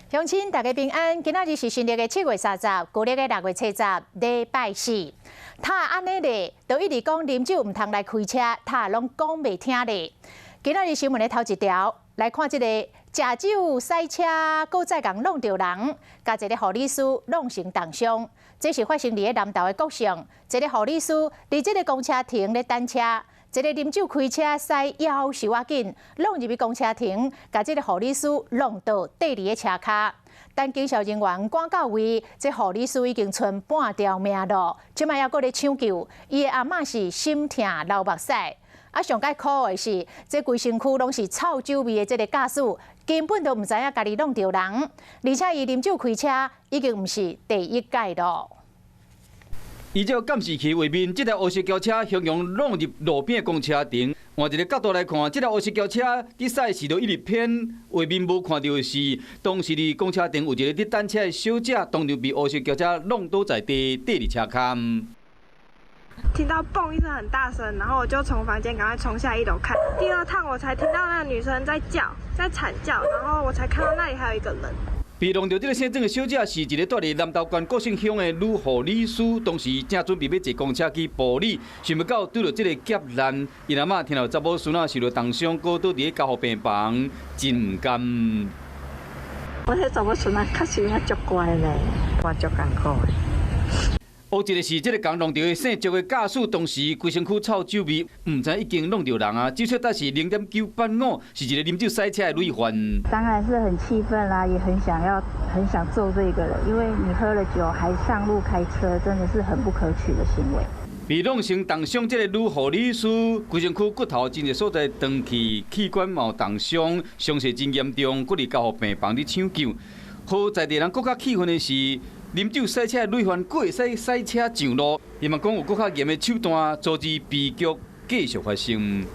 鄉親大家平安，今仔日是新曆的7月30，舊曆的6月70，禮拜四。他按呢咧，就一直講啉酒毋通來開車，他攏講袂聽咧。今仔日新聞的頭一條，來看這個食酒駛車，閣再共挵著人，共一個護理師弄成重傷。這是發生佇咧南投的國姓，一個護理師佇這個公車亭咧等車，一個啉酒開車駛夭壽仔緊，挵入去公車亭，共這個護理師挵倒綴佇咧車跤。等警消人員趕到位，這護理師已經賰半條命囉，這擺猶閣咧搶救，伊的阿嬤是心疼流目屎。啊，上蓋可惡的是，這規身軀攏是臭酒味的這個駕駛，根本都毋知影家己挵著人，而且伊啉酒開車已經毋是第一擺囉。依照監視器畫面，這台黑色轎車雄雄挵入路邊的公車亭。換一個角度來看，這台黑色轎車佇駛時就一直偏，畫面無看著的是，當時佇公車亭有一個佇等車的小姐，當場被黑色轎車挵倒在地，綴佇車跤。聽到嘣一聲很大聲，然後我就從房間趕快衝下一樓看。第二趟我才聽到那個女生在叫，在慘叫，然後我才看到那裡還有一個人。被挵著這個姓鄭的小姐是一個住佇南投縣國姓鄉的女護理師，當時正準備欲坐公車去埔里，想袂到拄著這個劫難，𪜶阿嬤聽著查某孫仔受著重傷，閣倒佇咧加護病房，真毋甘。我彼查某孫仔確實影足乖咧，我足艱苦的。有一個是這個共挵著的姓趙的駕駛，當時規身軀臭酒味，毋知已經挵著人啊！酒測值是0.985，是一個啉酒駛車的累犯。當然是很氣憤啦，也很想要，很想揍這個人，因為你喝了酒還上路開車，真的是很不可取的行為。被弄成重傷這個女護理師，規身軀骨頭真濟所在斷去，氣管嘛有重傷，傷勢真嚴重，閣佇加護病房佇搶救。予在地人閣較氣憤的是，啉酒駛車的累犯，閣會使駛車上路，希望講有閣較嚴的手段，阻止悲劇繼續發生。